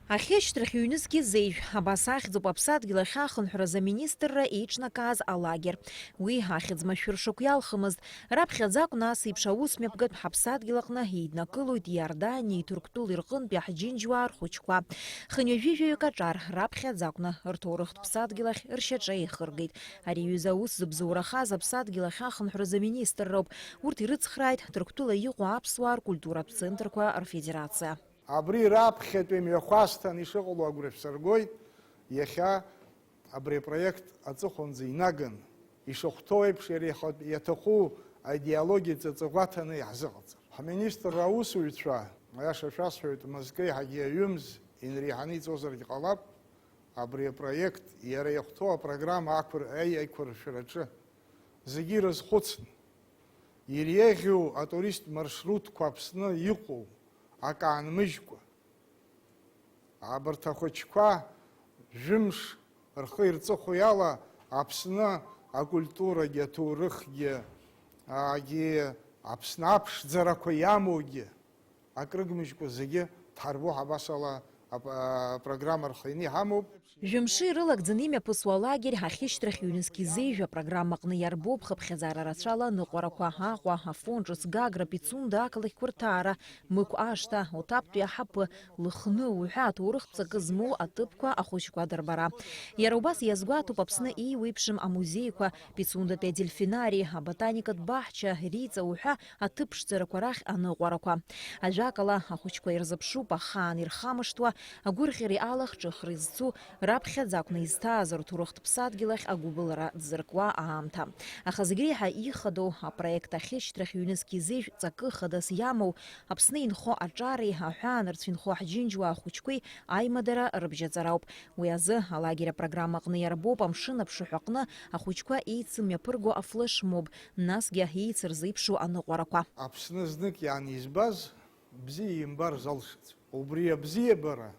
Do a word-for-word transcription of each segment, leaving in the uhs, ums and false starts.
Ахьышьҭрахь ҩнызқь изеижә, абас ахьӡуп Аԥсадгьыл ахь ахынҳәразы аминистрра еиҿнакааз алагер. Уи ахьӡ машәыр шыгә иалхымызт. Раԥхьаӡа акәны ас еиԥш аус мҩаԥгатә ҳаԥсадгьыл аҟны еиднакылоит Иорданиеи Ҭырқәтәылеи рҟынтәи аҳџьынџьуаа рхәыҷқәа. Хынҩажәижәаҩык аҿар раԥхьаӡа акәны рҭоурыхтә ԥсадгьыл ахь ршьаҿа еихыргеит. Ари аҩыза аус зыбзоурахаз Аԥсадгьыл ахь ахынҳәразы аминистрроуп. Урҭ ирыцхрааит Ҭырқәтәыла иҟоу аԥсуаа ркультуратә центрқәа рфедерациа. Абри раԥхьатәи мҩахәасҭан ишыҟало агәра шәсыргоит, иахьа абри апроект аҵыхәанӡа инаган, ишахәҭоу еиԥш, иара иахатә иаҭаху аидеологиа ҵаҵа гәаҭаны иаҳзыҟаҵар. Ҳминистрра аусзуҩцәа, аиаша шәасҳәоит, мызкы еиҳагьы аҩымз, инреиҳаны иҵозаргьы ҟалап, абри апроект, иара иахәҭоу апрограмма ақәыр-, аиқәыршәараҿы зегьы ирызхәыцны, иреиӷьу атуристтә маршрутқәа Аԥсны иҟоу акы аанмыжькәа, абарҭ ахәыҷқәа жәымш рхы ирҵыхәо иала Аԥсны акультурагьы, аҭоурыхгьы, аагьы Аԥсны аԥшӡарақәа иамоугьы акрыгмыжькәа зегьы дҳарбо ҳабасала ап-, апрограмма рхианы иҳамоуп. Жәымши рылагӡаны имҩаԥысуа алагер ахьышьҭрахь ҩнызқь изеижә апрограмма аҟны иарбоуп хыԥхьаӡара рацәала аныҟәарақәа, Аҟәа, Афон, Ҿыц, Гагра, Пицунда ақалақьқәа рҭаара, Мықә ашҭа, Оҭаптәи аҳаԥы, Лыхны уҳәа аҭоурыхтә ҵакы змоу аҭыԥқәа ахәыҷқәа дырбара. Иара убас иазгәаҭоуп Аԥсны еиуеиԥшым амузеиқәа, Пицундатәи адельфинари, аботаникатә баҳча, Риҵа уҳәа аҭыԥ ԥшӡарақәа рахь аныҟәарақәа. Ажәакала, ахәыҷқәа ирзыԥшуп ахаан ирхамышҭуа, агәырӷьареи алахҿыхреи зцу, раԥхьаӡа акәны изҭааз рҭоурыхтә ԥсадгьыл ахь агәыбылра дзыркуа аамҭа. Аха зегь реиҳа ихадоу апроект ахьышьҭрахь ҩнызқь изеижә ҵакы хадас иамоу, Аԥсны инхо аҿареи аҳәаанырцә инхо ҳџьынџьуаа ахәыҷқәеи аимадара рыбжьаҵарауп. Уи азы алагер апрограмма аҟны иарбоуп амшын аԥшаҳәаҟны ахәыҷқәа еицымҩаԥырго афлешмоб, насгьы еицырзеиԥшу аныҟәарақәа. Аԥсны знык иаанизбаз бзиа имбар залшаӡом. Убри абзиабара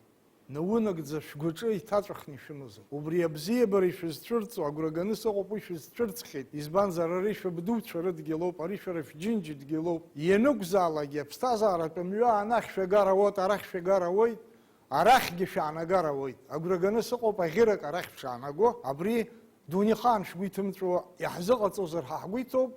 наунагӡа шәгәаҿы иҭаҵәахны ишәымазар. Убри абзиабара ишәызцәырҵуа, агәра ганы сыҟоуп, уи шәызцәырҵхьеит. Избанзар, ари шәабдуцәа рыдгьылоуп, ари шәара шәџьынџь дгьылоуп. Ианакәзаалакгьы аԥсҭазааратә мҩа анахь шәагар ауеит, арахь шәагар ауеит, арахьгьы шәаанагар ауеит. Агәра ганы сыҟоуп, аӷьырак арахь шәшаанаго, абри дунеихаан шәгәы иҭымҵәо иаҳзыҟаҵозар ҳа ҳгәы иҭоуп,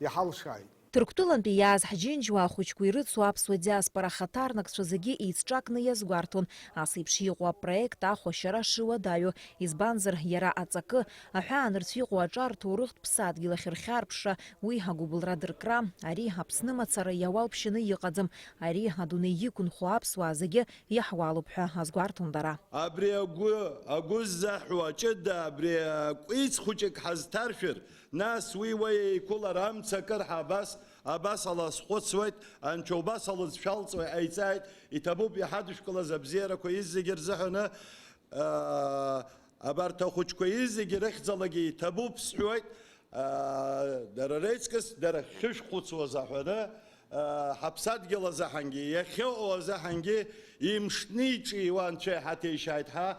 иҳалшааит. Ҭырқәтәылантәи иааз ҳџьынџьуаа ахәыҷқәа ирыцу аԥсуа диаспора ахаҭарнакцәа зегьы еицҿакны иазгәарҭон, ас еиԥш иҟоу апроект ахәашьара шыуадаҩу, избанзар, иара аҵакы, аҳәаанырцә иҟоу аҿар ҭоурыхтә ԥсадгьыл ахь рхьарԥшра, уи агәыбылра дыркра, ари Аԥсны мацара иауалԥшьаны иҟаӡам, ари адунеи иқәынхо аԥсуаа зегьы иаҳуалуп ҳәа азгәарҭон дара. Абри агәы, агәы ззаҳәо аҷыда, абри акәиц хәыҷык ҳазҭаршәыр, нас уи уа еиқәылар амца акыр ҳа абас, абасала схәыцуеит, анцәа убасала зшәалҵуа иҟаиҵааит, иҭабуп иҳадышәкылаз абзиарақәа изегьы рзыҳәаны, аа, абарҭ ахәыҷқәа изегьы рыхьӡалагьы иҭабуп сҳәоит, аа, дара реиҵкыс, дара ахьышәхәыцуаз аҳәаны, аа, ҳаԥсадгьыл азыҳәангьы, иахьыҟоу азыҳәангьы имшны иҿиуа анцәа иҳаҭеишьааит ҳәа,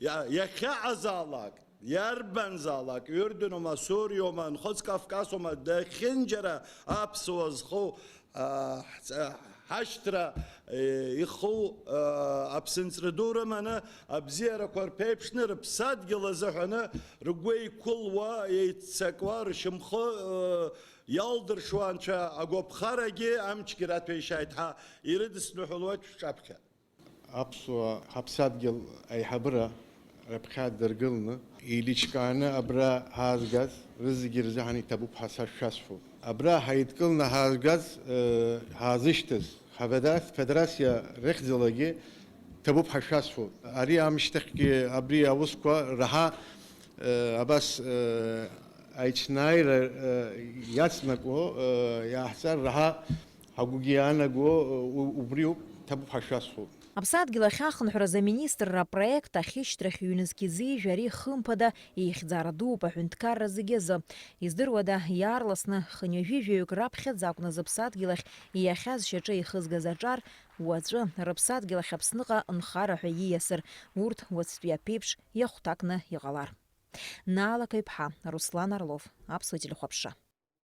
иа-, иахьаҟазаалак, иарбанзаалак, Ҩырдәыноума, Суриоума, Нхыҵ Кавказоума, дахьынџьара аԥсуа зхоу, аа, ҳҵа-, ҳашьҭра, е, иху, аа, аԥсынҵры ду рыманы, абзиарақәа рԥеиԥшны, рыԥсадгьыл азыҳәаны, ргәы еиқәылуа, еиццакуа, ршьамхы, э, иалдыршуа анцәа агәаԥхарагьы амчгьы раҭәеишьааит ҳәа ирыдысныҳәалоит шәҿаԥхьа. Аԥсуа ҳаԥсадгьыл аиҳабыра раԥхьа дыргыланы, еиличкааны абра ҳаазгаз рызегьы рзыҳәан иҭабуп ҳәа са шәасҳәоит. Абра ҳаидкыланы ҳаазгаз, э, ҳаазышьҭыз ҳаведа-, федерациа рыхьӡалагьы ҭабуп ҳәа шәасҳәоит. Ари аамышьҭахьгьы абри аусқәа раҳа, э, абас, э, аицәнааира, э, иацнаго, э, иааҳҵар раҳа ҳагәгьы иаанаго, э, у-, убриоуп, ҭабуп ҳәа шәасҳәоит. Аԥсадгьыл ахь ахынҳәразы аминистрра апроект ахьышьҭрахь ҩнызқь изеижә ари хымԥада еихьӡара дууп аҳәынҭқарра зегьы азы. Издыруада, иаарласны хынҩажәи жәаҩык раԥхьаӡа акәны зыԥсадгьыл ахь иахьаз шьаҿа ихызгаз аҿар уаҵәы рыԥсадгьыл ахь Аԥсныҟа нхара ҳәа ииасыр, урҭ уаҵәтәи аԥеиԥш иахәҭакны иҟалар. Наала Қаҩԥҳа, Руслан Орлов, Аԥсуа телехәаԥшра.